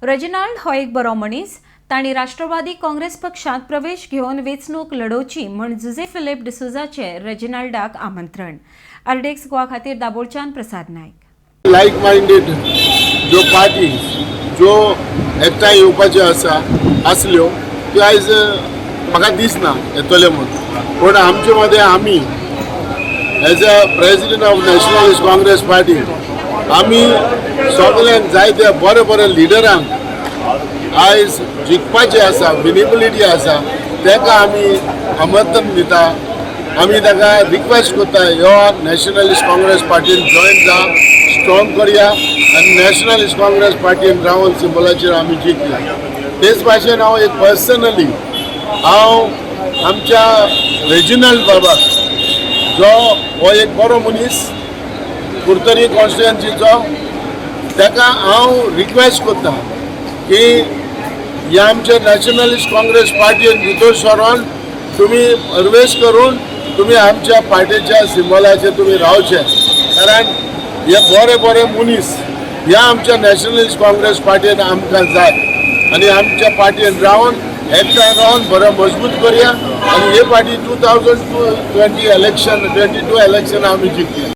Reginald हो एक बरो मनीस. तांणी राष्ट्रवादी काँग्रेस पक्षांत प्रवेश घेवन वेंचणूक लढोवची म्हूण जुझे फिलीप डिसोजाचे रेजिनाल्डाक आमंत्रण. आरडीएक्स गोवा खातीर दाबोळच्यान प्रसाद नायक. लायक मायंडेड ज्यो पार्टी ज्यो एकठांय येवपाच्यो आसा आसल्यो, त्यो आयज म्हाका दिसना येतल्यो म्हूण. पूण आमचे मदें आमी as a president of Nationalist Congress Party आमी सगल्यांक जायत्या बरे बरे लिडरांक आयज जिखपाचें आसा, विनेबिलिटी आसा, ताका आमी आमंत्रण दिता. आमी ताका रिक्वेस्ट करता, यो नॅशनलिस्ट काँग्रेस पार्टीन जॉयन जा, स्ट्रॉंग करया आनी नॅशनलिस्ट काँग्रेस पार्टीन रावन सिंबलाचेर आमी जिखया. तेच भाशेन हांव एक पर्सनली हांव आमच्या रेजिनल्ड बाबाक, जो हो एक बरो मनीस कुडतरी कॉन्स्टिट्युएन्सीचो, ताका हांव रिक्वेस्ट करता की ह्या आमच्या नॅशनलिस्ट काँग्रेस पार्टीन भितर सरोन तुमी प्रवेश करून तुमी आमच्या पार्टीच्या सिंबलाचेर तुमी रावचे, कारण हे बरे बरे मनीस ह्या आमच्या नॅशनलिस्ट काँग्रेस पार्टीन आमकां जाय. आनी आमच्या पार्टीन रावन एकठांय रावन बरो मजबूत करया आनी हे पार्टी 2020 election, 22 election आमी जिखया.